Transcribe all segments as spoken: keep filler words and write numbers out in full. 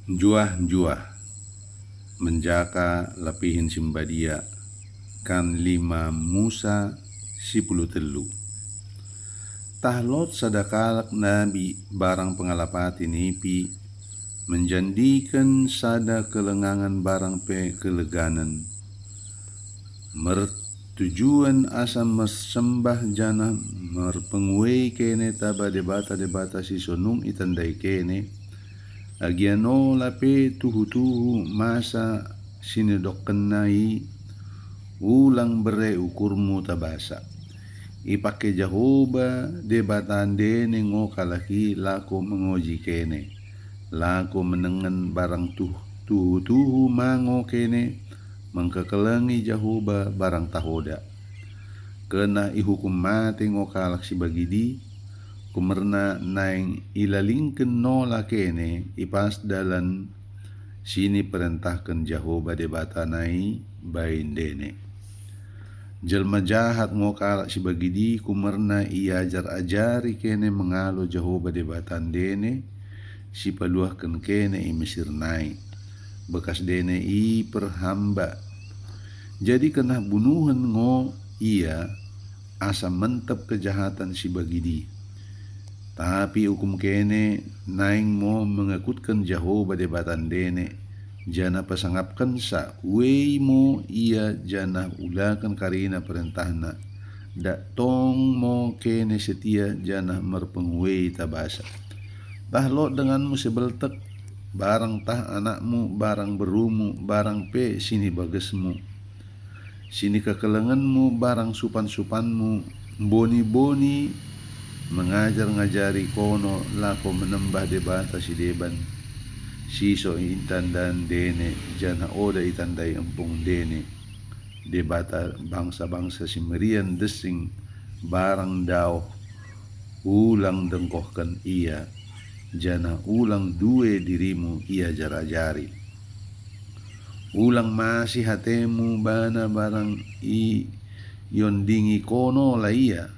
Njuah-njuah, menjaka lapihen simbadia, kan lima Musa sipuluh tellu. Tah lot sada kalak nabi barang pengalapati nipi, menjandiken sada kelengangen barang pe keleganen. Mertujuan asa mersembah janah merpenguei kene taba debata-debata si so nung itandai kene, agia nola pe tuhu-tuhu masa sinidokkenna i, ulang bere ukurmu tabasa. Ipake Jahoba Debata ndene ngo kalak i lako mengoji kene, lako menengen barang tuh-, tuhu-tuhu ma ngo kene, mengkekelengi Jahoba barang tahoda. Kennah ihukum mate ngo kalak si bagidi, kumerna naing ilalingken nola kene i bas dalan siniperentahken Jahoba Debatana i bai ndene. Jelma jahat ngo kalak si bagidi, kumerna iajar-ajari kene mengalo Jahoba Debata ndene, sipaluahken kene i Mesir nai, bekas ndene iperhamba. Jadi kennah bunuhen ngo ia, asa mentep kejahaten si bagidi. Tapi ukum kene naing mo mengekutken Jahoba Debata ndene, janah pesangapkensa uei mo ia janah ulaken karina perentahna, dak tong mo kene setia janah merpenguei tabasa. Tah lot denganmu sibeltek, barang tah anakmu, barang berrumu, barang pe sinibagesmu, sinikekelengenmu, barang supan-supanmu, boni-boni mengajar-ngajari kono lako menembah debata sideban, si so itanda ndene, janah oda itandai empung ndene, debata bangsa-bangsa si merian dessing barang daoh, ulang dengkohken ia, janah ulang due dirimu iajar-ajari. Ulang masih atemu bana barang i-, iondingi kono la ia,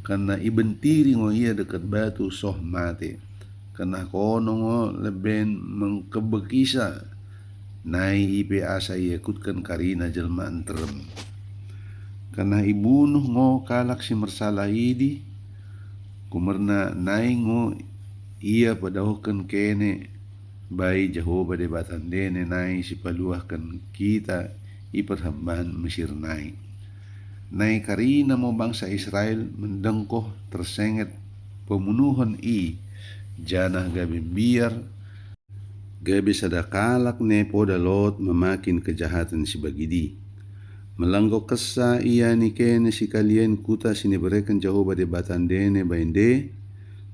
kennah ibentiri ngo ia dekket batu soh mate. Kennah kono ngo lebben mengkebekisa, nai i pe asa iekutken karina jelma nterrem. Kennah ibunuh ngo kalak si mersalah idi, kumerna nai ngo ia pedaohken kene bai Jahoba Debata ndene nai sipaluahken kita i perhambaan Mesir nai. Nai karina mo bangsa Israel mendengkoh tersenget pemunuhen i, janah gabe mbiar, gabe sada kalak nepoda lot memakin kejahaten si bagidi. Mella enggo kessa iani kene sikalien kuta siniberreken Jahoba Debata ndene bai nde,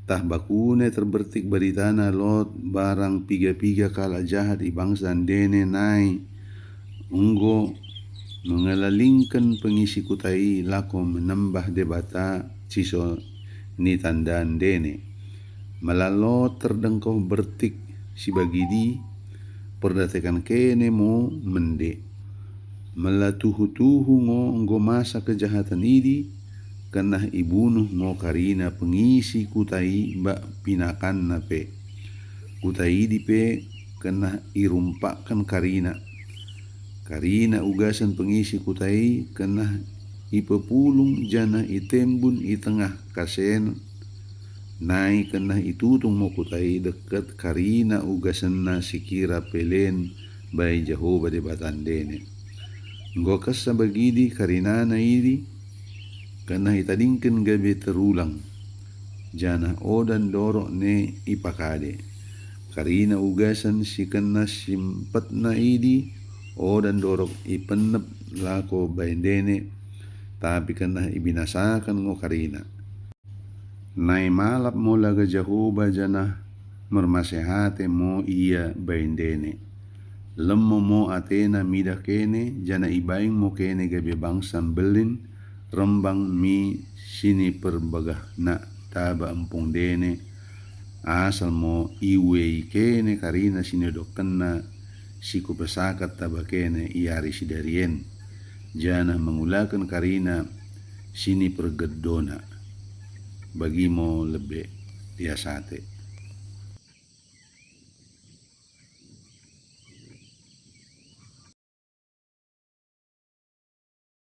tah bakune terbertik beritana lot barang piga-piga kalak jahat i bangsa ndene nai enggo mengelalingken pengisi kuta i lako menembah debata si so nitanda ndene. Mella lot terdengkoh bertik si bagidi, perdateken kene mo mende. Mella tuhu-tuhu ngo enggo masa kejahaten idi, kennah ibunuh ngo karina pengisi kuta i bak pinakanna pe. Kuta idi pe kennah irumpakken karina. Karina ugasen pengisi kuta i kennah ipepulung janah itembun i tengah kasen, nai kennah itutung mo kuta i dekket karina ugasenna sikira pe len bai Jahoba Debata ndene. Enggo kessa bagidi karinana idi, kennah itadingken gabe terulang, janah oda ndorok ne ipakade. Karina ugasen si kennah simpetna idi, oda ndorok ipennep lako bai ndene, tapi kennah ibinasaken ngo karina. Nai malap mo laga Jahoba janah mermaseh ate mo ia bai ndene. Lemmo mo atena midah kene, janah ibaing mo kene gabe bangsa mbelin, rembang mi siniperbagahna taba empung ndene, asal mo iuei kene karina sinidokkenna si kupesakat taba kene i ari sidari en, janah mengulaken karina sinipergeddona. Bagi mo lebbe lias ate.